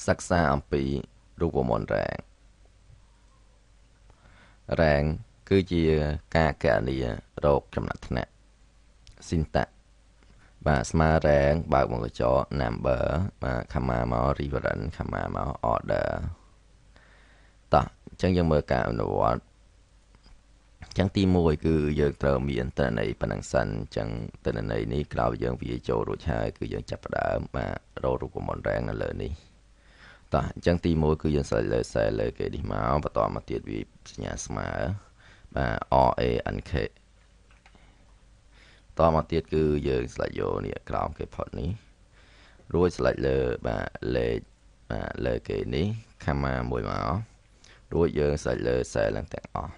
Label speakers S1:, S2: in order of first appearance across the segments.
S1: សិក្សាអំពីរូបមន្ត rank rank គឺជាការគណនារកចំណាត់ថ្នាក់ syntax បាទស្មើ rank បើកវង់ក្រចក number បាទ comma មក reference comma មក order តោះអញ្ចឹងយើងមើលការអនុវត្តអញ្ចឹងទី1គឺយើងត្រូវមានទិន្នន័យប៉ុណ្ណឹងសិនអញ្ចឹងទិន្នន័យនេះក្រោយយើងវាយចូលរួចហើយគឺយើងចាប់ផ្ដើមបាទរករូបមន្ត rank នៅលើនេះតោះអញ្ចឹងទី1គឺយើង select លើ cell លើគេនេះមកបន្តមកទៀតវាសញ្ញាស្មើបាទ R A N K តមកទៀតគឺយើង select យកនេះក្រោមគេផុតនេះរួច select លើបាទលេខបាទលើគេនេះ comma មួយមករួចយើង select លើ cell ហ្នឹងទាំងអស់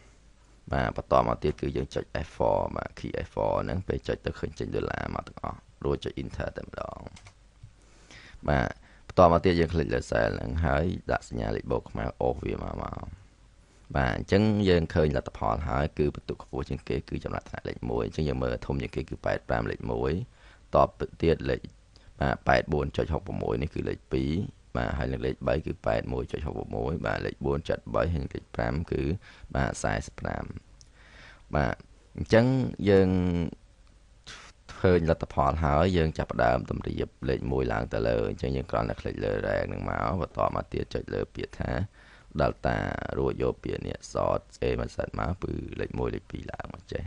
S1: បាទបន្តមកទៀតគឺយើងចុច F4 បាទ key F4 ហ្នឹងពេលចុចទៅឃើញចេញដុល្លារមកទាំងអស់រួចចុច enter តែម្ដងបាទបន្តមកទៀតយើង click លើ cell ហ្នឹងហើយដាក់សញ្ញាលេខបូកខ្មៅអូសវាមកមកបាទអញ្ចឹងយើងឃើញលទ្ធផលហើយគឺបន្ទុកខ្ពស់ជាងគេគឺចំណាត់ថ្នាក់លេខ1អញ្ចឹងយើងមើលធំជាងគេគឺ85លេខ1តបទៀតលេខបាទ84.66នេះគឺលេខ2បាទហើយនឹងលេខ3គឺ81.66បាទលេខ4.3ហើយនឹងលេខ5គឺបាទ45បាទអញ្ចឹងយើងឃើញលទ្ធផលហើយយើងចាប់ផ្ដើមតម្រៀបលេខ1ឡើងទៅលើអញ្ចឹងយើងគ្រាន់តែ click លើ rank នឹងមកបន្តមកទៀតចុចលើពាក្យថា delta រួចយកពាក្យនេះ sort A មកសិនមកគឺលេខ1លេខ2ឡើងមកចេះ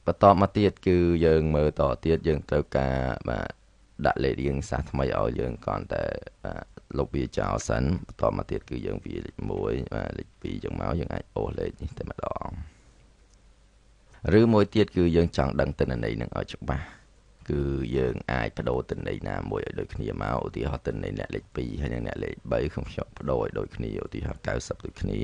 S1: បន្តមកទៀតគឺយើងមើលតទៀតយើងត្រូវការបាទដាក់លេខរៀងសាសថ្មីឲ្យយើងគ្រាន់តែបាទលុបវាចោលសិនបន្តមកទៀតគឺយើងវាលេខ1បាទលេខ2ចឹងមកយើងអាចអូសលេខនេះតែម្ដងឬមួយទៀតគឺយើងចង់ដឹងទិន្នន័យនឹងឲ្យច្បាស់គឺយើងអាចបដូរទិន្នន័យណាមួយឲ្យដូចគ្នាមកឧទាហរណ៍ទិន្នន័យអ្នកលេខ2ហើយនិងអ្នកលេខ3ខ្ញុំខ្ញុំបដូរឲ្យដូចគ្នាឧទាហរណ៍90ដូចគ្នា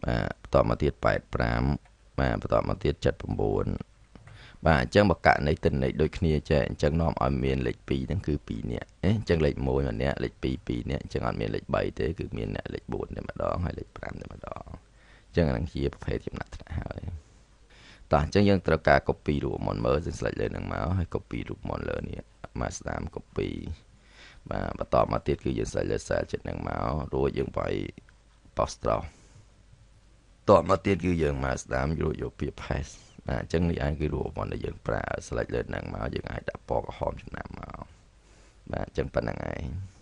S1: បាទបន្តមកទៀត85បាទបន្តមកទៀត79បាទអញ្ចឹងបើករណីទិន្នន័យដូចគ្នាចេះអញ្ចឹងនាំឲ្យមានលេខ2ហ្នឹងគឺ2នាក់អញ្ចឹងលេខ1ម្នាក់លេខ2 2នាក់អញ្ចឹងអត់មានលេខ3ទេគឺមានអ្នកលេខ4តែម្ដងហើយលេខ5តែម្ដងអញ្ចឹងអាហ្នឹងជាប្រភេទចំណាត់ថ្នាក់ហើយតោះអញ្ចឹងយើងត្រូវការ copy រូបមន្តមើលយើង select លើនឹងមកហើយ copy រូបមន្តលើនេះមកស្ដាម copy បាទបន្តមកទៀតគឺយើង select លើ cell ចិត្តនឹងមករួចយើងវាយ apostrophe តមកទៀតគឺយើងមកស្ដាមរួចយកពាក្យ paste បាទអញ្ចឹងនេះឯងគឺរូបមន្តដែលយើងប្រើ select លើនឹងមកយើងអាចដាក់ពណ៌ក្រហមចំណាំមកបាទអញ្ចឹងប៉ុណ្្នឹងឯង។